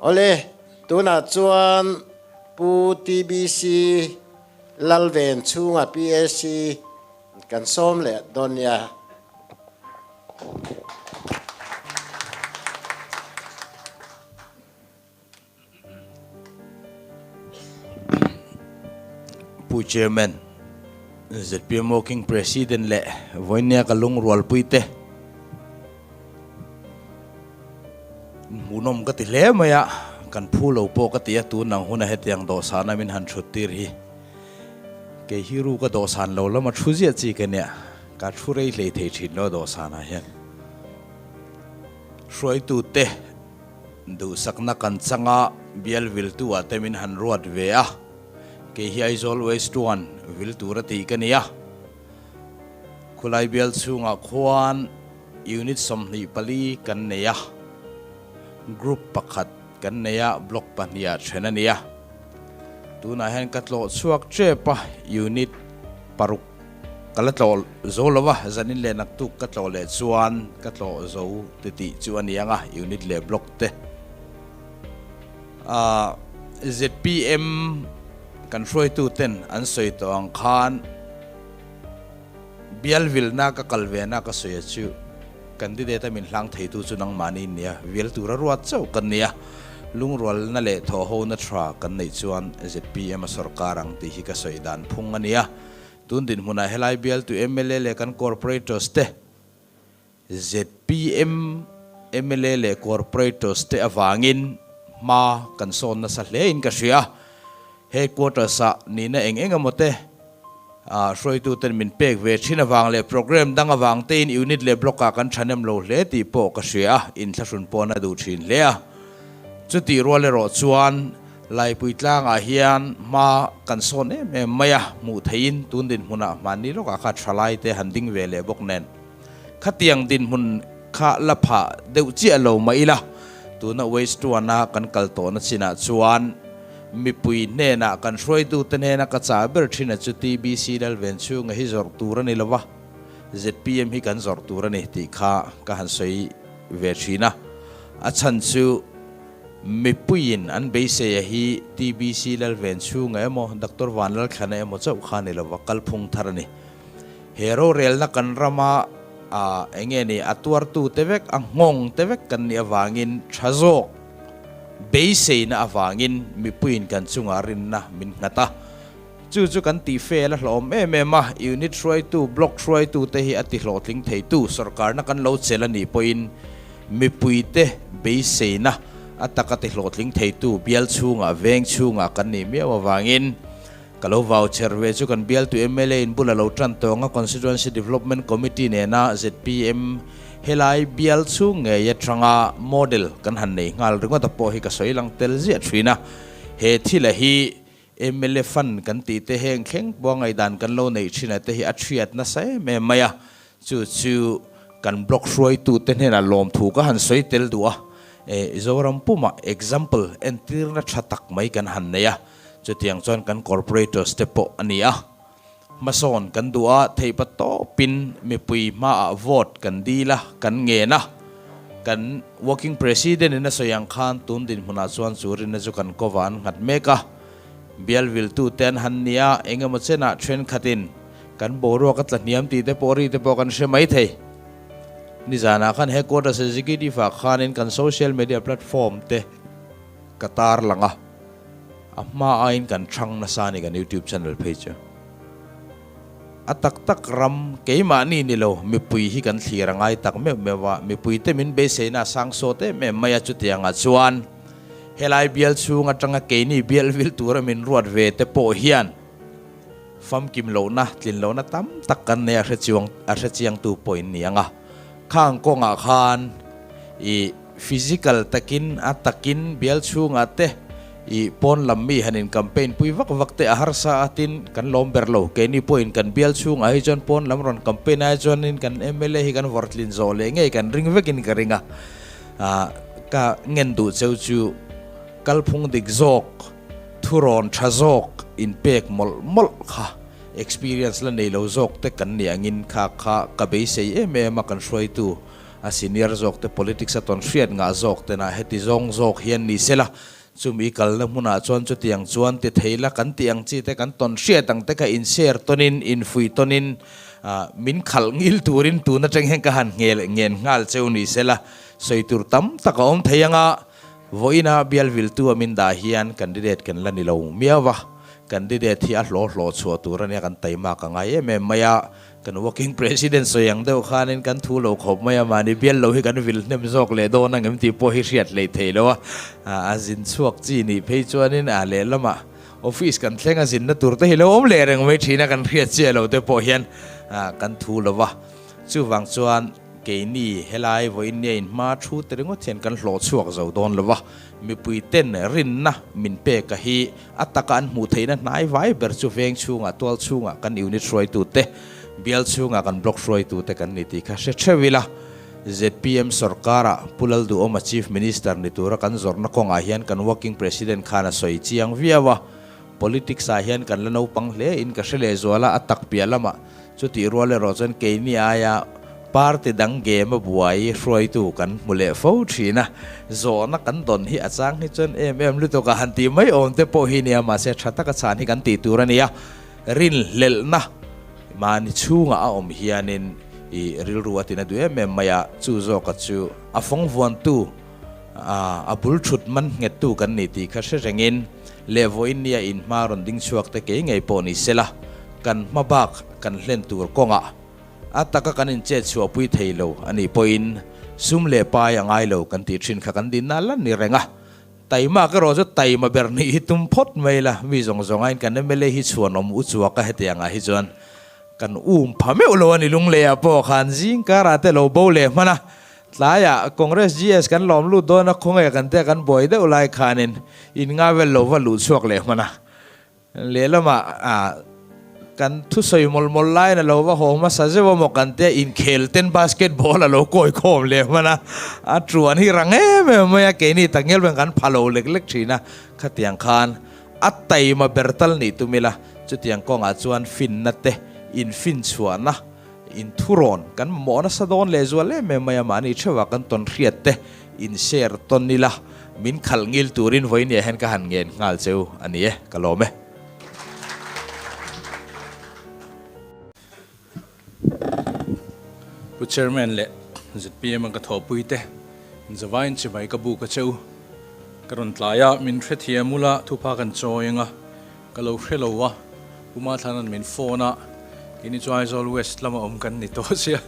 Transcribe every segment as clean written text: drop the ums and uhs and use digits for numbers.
Awle, tunah chuan Pu TBC Lalven chhunga PAC kan sawm leh dawn nia. Pu Chairman, zpm Working President leh Vawinia ka lungrualpui te hmuhnawm ka ti hle mai a, kan phu lo pawh ka ti a, tun ang huna hetiang dawhsana min han thut tir hi kei hi ru ka dawhsan lo lama thu ziah chi ka nia, ka thu rei hlei thei thin lo dawhsanah hian hruaitute. Duhsakna kan chang a, bial viltu ah te min han ruat ve a, kei hi Aizawl West One vil tur a tih ka ni a. Khulai bial chhungah khuan unit 24 kan nei a, group pakhat kan nei a, block pahnih ah then a ni a. Tunah hian ka tlawh chhuak tep a, unit paruk. Ka la tlawh zo lo a, zanin leh naktuk ka tlawh leh chuan ka tlawh zo ti tih chu a ni ang a, unit leh block te. Ahh zpm kan hruaitu ten an sawi tawh ang khan bial vilna ka kal ve na ka sawi a chu candidate a min hlang theitu chu nangmahni nia, vil tura ruat chauh kan nia, lungrualna leh thawhhona tha kan neih chuan zpm a sorkar ang tih hi ka sawi dan phung a nia. Tun dinhmunah helai bialtu mla leh kan corporators te, zpm mla leh corporators te avangin hma kan sawn nasa hle in ka hria. Headquarters ah nihna eng eng emaw te hruaitu ten min pek ve thin avang leh programme dang avang tein unit leh block ah kan thanem lo hle tih pawh ka hria a, inthlahrun pawn a duh thin hle a. Chutih rual erawh chuan Laipui tlangah hian hma kan sawn em em mai a, hmuh theihin tun dinhmunah hmanni lawkah kha thalai te han ding ve leh bawk nen. Khatiang dinhmun kha la phah deuh chiah lo mah ila, tuna Waste One-a kan kal tawhna chinah chuan mipui hnenah kan hruaitute hnena ka chah ber thin a chu TBC Lalvenchhunga hi zawrh tur a ni lo va, zpm hi kan zawrh tur a ni tih kha ka han sawi ve thin a. A chhan chu. Mipuiin an beisei a hi TBC Lalvenchhunga emaw Doctor Vanlalthlana emaw chauh kha ni lova kalphung thar a ni. He rorelna kan rama a enge ni a tuartu te vek a nghawng te vek kan nih avangin tha zawk beiseina avangin mipuiin kan chungah rinna min nghat a. Chu chu kan tih fel a hlawm em em a, unit hruaitu, block hruaitu te hi a ti hlawhtling theitu sorkarna kan lo chelh a nih pawhin mipuite beiseina a taka ti hlawhtling theitu bial chhungah, veng chhungah kan nih miau avangin ka lo vauchher ve chu kan bialtu mla in bul a lo tan tawng a, Constituency Development Committee nena zpm helai bial chhung ngei atanga model kan han nei nghal ringawt a pawh hi ka sawi lang tel ziah thin a, he thila hi Mla fund kan tih te heng thleng pawh ngaihdan kan lo neih thin a te hi a thiat nasa em em mai a, chu chu kan block hruaitu te hnenah lawmthu ka han sawi tel duh a, e Zoram pumah example entirna tha tak mai kan han nei a, chutiang chuan kan corporators te pawh a ni a, hmasawn kan duh a, theihpa tawpin mipui hmaah vote kan dil a, kan ngen a, kan working president in a sawi ang khan tun dinhmunah chuan chu rinna chu kan kawva an nghat mek a, bial viltu te an han ni a, eng emaw chenah thenkhatin kan boruak a tla hniam tih te pawh ri te pawh kan hre mai thei. Nizanah khan headquarters executive ah khanin kan social media platform te ka tar lang a, a hma aiin kan thang nasa a ni kan youtube channel phei chu. A tak tak ram keimahni ni lo mipui hi kan thlir a ngai tak meuh meuh a, mipuite min beiseina a sang sawt em em mai a, chutiangah chuan helai bial chhung atanga keini bial vil tura min ruat ve te pawh hian famkim lohna, tlin lohna tam tak kan nei a hrechiang a hrechiangtu pawh in ni ang a, khang kawngah khan i physical takin a takin bial chhungah te I pawn lam mi han in campaign pui vak vak te a harsa a tin kan lawm ber lo. Keini pawhin kan bial chhungah hi chuan pawn lam rawn campaign ai chuanin kan mla hi kan vawrtlin zawh leh ngei kan ring vekin ka ring a. Ah ka ngen duh cheu chu kalphung dik zawk, thurawn tha zawk in pek mawlh mawlh kha experience la nei lo zawk te kan nih angin kha kha ka beisei em em a kan hruaitu. A senior zawk te politics a tawn hriat ngah zawk tena heti zawng zawk hian ni sela, chumi kalna hmunah chuan chutiang chuan ti thei la kan tih ang chi te kan tawn hriat ang te kha in share tawnin in fuih tawnin min khalh ngil turin tun atang hian ka han nghel ngen nghal cheu ni sela, sawi tur tam tak a awm thei anga vawiina bial viltu a min dah hian candidate kan la ni lo miau va, candidate hi a hlawh hlawh chhuah tur ania kan taima ka ngai em em mai a. Kan working president sawi ang deuh khanin kan thu lo khawp mai a, mahni bial lo hi kan vil hnem zawk leh dawn ang em tih pawh hi hriat hleih theih lo a, a zin chhuak chi nih phei chuanin a lehlamah office kan thleng a zinna tur te hi lo awm leh reng mai thin a, kan hriat chiah lo te pawh hian kan thu lo va. Chuvang chuan keini helai vawiin nia inhma thu te ringawt hian kan hlawh chhuak zo dawn lo va, mipui ten rinna min pek a hi A taka an hmuh theihna hnai vai ber chu veng chhungah, tual chhungah kan unit hruaitute, bial chhungah kan block hruaitute kan ni tih kha hre theuh ila. Zpm sorkara Pu Lalduhawma Chief Minister ni tura kan zawrhna kawngah hian kan Working President khan a sawi chiang viau a. Politics ah hian kan la naupang hle in ka hre lehzual a, a tak piah lamah Chutih rual erawh chuan keini aia party dang game a buai hruaitu kan hmu leh fo thin a, zawhna kan dawn hi a chang hi chuan em em lutuk a han tih mai awm te pawh hi nia, mahse tha taka chhan hi kan tih tur a nia, rinhlelhna mahni chhungah a awm hianin i rilru a tina duh em em mai a, chu zawka chu a fawng vuantu a bul thut man nghettu kan ni tih kha hre rengin leh vawiin nia inhma rawn ding chhuak te kei ngei pawh ni sela. Kan hma bak kan hlen tur kawngah a taka kan inchet chhuahpui thei lo a nih pawhin sum leh pai a ngai lo kan tih thin kha kan dinna lan ni reng a. Taima ka erawh chu taima ber nih hi tum phawt mai la, mi zawng zawng aiin kan mla hi chhuanawm u chuak a hetiang ah hi chuan kan um pha meuh lo a ni lunglei ah pawh khan zing karah te lo bo leh hman a, tlaiah Congress GS kan lawm lut dawn a khawnge kan te kan buai deuh lai khanin in ngavel lo va luh chhuak leh hman a. Lehlamah kan thusawi mawlh mawlh laiin a lo va haw hmasa zeuh a maw kan tia inkhel ten basketball a lo kawi khawm leh hman a, a tuan hi rang em em mai a, keini takngial pawhin kan pha lo lek lek thin a, khatiang khan a taima ber tal nih tum ila, chutiang kawngah chuan finna te, infinchhuahna, inthurawn kan mamawh nasa dawn leh zual em em mai a, mahni theuhah kan tawn hriat te in share tawn ila. Min khalh ngil turin vawinia hian ka han ngen nghal cheu a ni e, ka lawm e. Pu Chairman leh zpm a ka thawhpui te, inzavain chibai ka buk a cheu. Ka rawn tlai a, min hrethiam ula thupha kan chawi ang a, ka lo hre lo a, Pu Mathlanan min phone a, keini chu Aizawl West lama awm kan ni tawh sia,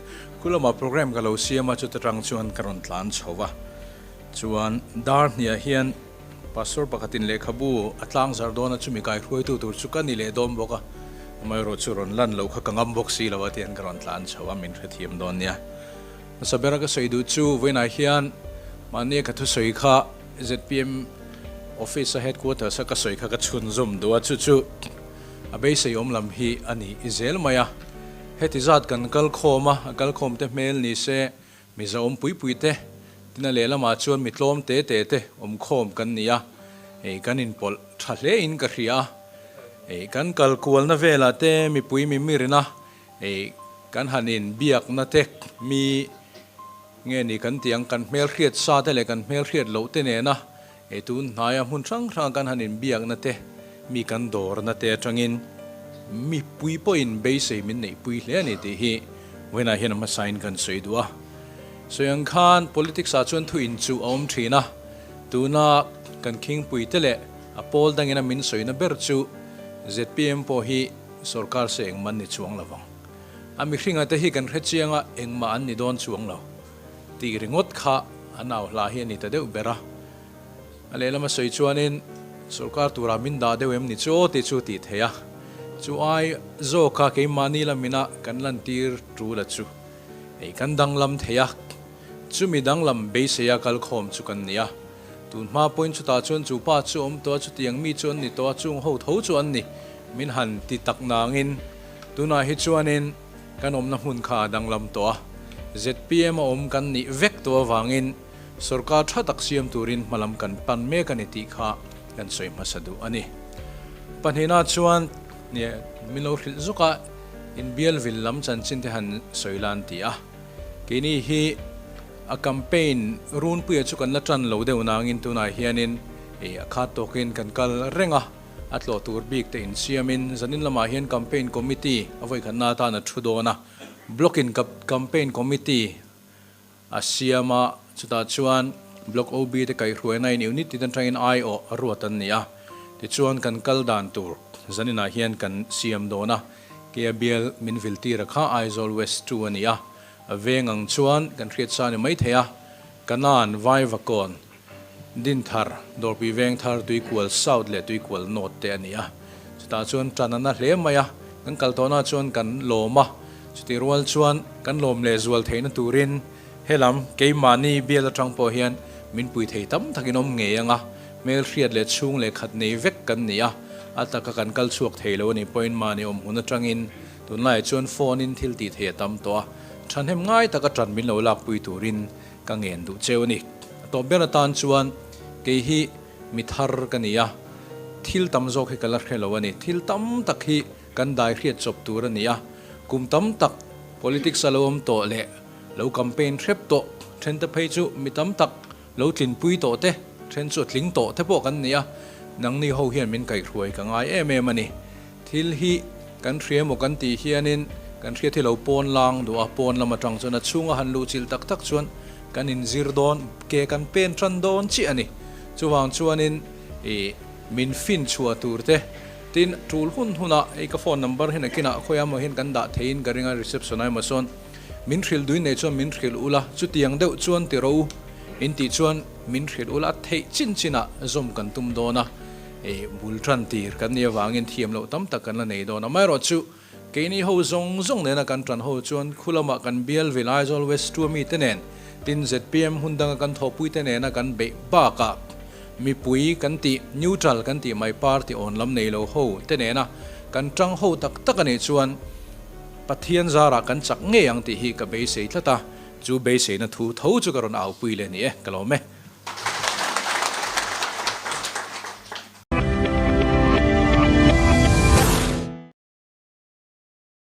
khu lamah programme ka lo siam a, chuta tang chuan ka rawn tlan chho va. Chuan dar hniah hian Pastor pakhatin lehkhabu a tlang zar dawn a, chumi kaihruaitu tur chu ka ni leh dawn bawk a, amaherawh chu rawn lan loh kha ka ngam bawk si lo a tihian ka rawn tlan chho a, min hrethiam dawn nia. Hmasa bera ka sawi duh chu vawiinah hian mahnia ka thusawi kha zpm office a headquarters a ka sawi kha ka chhunzawm duh a, chu chu a beisei awm lam hi a ni i zel mai a. Heti zat kan kal khawm a, a kal khawm te hmel ni se Mizo awm pui pui te, tina lehlamah chuan mi tlawm te te te awm khawm kan ni a, hei kan inpawlh tha hle in ka hria a, hei kan kal kualna velah te mipui mi mirina hei kan han in biakna te mi nge ni kan tih ang kan hmelhriat sa te leh kan hmelhriat loh te nena hei tun hnaia hmun hrang hranga kan han in biakna te mi kan dawrna te atangin mipui pawhin beisei min neihpui hle a ni tih hi Vawiinah hian a hmasain kan sawi duh a. Sawi ang khan politics ah chuan thu inchuh a awm thin a, tuna kan khingpui te leh a pawl dangin a min sawina ber chu zpm pawh hi sorkar se engmah an ni chuang lo vang. A mihringa te hi kan hre chiang a, engmah an ni dawn chuang lo tih ringawt kha an au hla hi a ni ta deuh ber a. A lehlam a sawi chuanin sorkar turah min dah deuh em ni chu aw tih chu tih theih a, chu ai zawka keimahni lamina kan lantir tul a chu hei kan danglam thei a, chumi danglam beiseia kalkhawm chu kan ni a, tun hma pawhin chutah chuan chu pa chu awm tawh a, chutiang mi chu an ni tawh a, chung ho tho chu an ni min han ti tak nangin tunah hi chuanin kan awmna hmun kha a danglam tawh a, zpm a awm kan nih vek tawh avangin. Sorkar tha tak siam turin hmalam kan pan mek a ni tih kha kan sawi hmasa duh a ni. Pahnihna chuan min lo hrilh zuk a, inbial vil lam chanchin te han sawi la an ti a. Keini hi A campaign runpuia chu kan la tan lo deuh nangin tunah hianin a khat tawkin kan kal reng a, a tlawh tur bik te insiamin zanin lamah hian campaign committee a vawikhatna atan a thu dawn a, block in campaign committee a siam a, chutah chuan block OB te kaihhruaina in unit tin atangin aiawh a ruat an ni a, tichuan kan kal dan tur zaninah hian kan siam dawn a, Kia bial min viltir a kha Aizawl West 2 a ni a, A veng ang chuan kan hriat sa ni maithei a, Kanan, Vaivakawn, Dinthar, Dawrpui Vengthar, Tuikual South leh Tuikual North te a ni a. Chutah chuan tan a na hle mai a, kan kal tawhna chuan kan lawm a, chutih rual chuan kan lawm leh zual theihna turin helam keimahni bial atang pawh hian min pui thei tam takin awm ngei ang a, hmelhriat leh chhung leh khat nei vek kan ni a, a taka kan kal chhuak thei lo a nih pawhin mahni awm hun atangin Tunlaiah chuan phone in thil tih theih a tam tawh a, thahnem ngai taka tan min lo lakpui turin ka ngen duh cheu a ni. A tawp ber atan chuan kei hi mi thar ka ni a, thil tam zawk hi ka la hre lo a ni. Thil tam tak hi kan dai hriat chawp tur a ni a, kum tam tak politics a lo awm tawh leh lo campaign hrep tawh thente phei chu mi tam tak lo tlinpui tawh te, then chu a tling tawh te pawh kan ni a, nangni ho hian min kaihhruai ka ngai em em a ni. Thil hi kan hria emaw kan tih hianin kan hriat hi lo pawn lang duh a, pawn lam atang chuan a chhunga han luh chilh tak tak chuan kan inzir dawn, ke kan pen tan dawn chiah a ni. Chuvang chuanin ih min fin chhuah tur te, tin tul hun hunah hei ka phone number hi nakinah khawiah emaw hian kan dah theiin ka ring a, reception ah emaw sawn min hrilh duin nei chuan min hrilh ula, chutiang deuh chuan ti ro in tih chuan min hrilh ula a theih chin chinah zawm kan tum dawn a. Ei bul tan tir kan nih avangin thiam loh tam tak kan la nei dawn. Amaherawhchu, keini ho zawng zawng nena kan tan ho chuan khu lamah kan bial vil Aizawl West tua mite nen, tin zpm hun danga kan thawhpuite nena kan beih bakah mipui kan tih, neutral kan tih mai party awn lam nei lo ho te nena kan tang ho tak tak a nih chuan Pathian zarah kan chak ngei ang tih hi ka beisei tlat a, chu beiseina thu tho chu ka rawn aupui leh ni e, ka lawm e.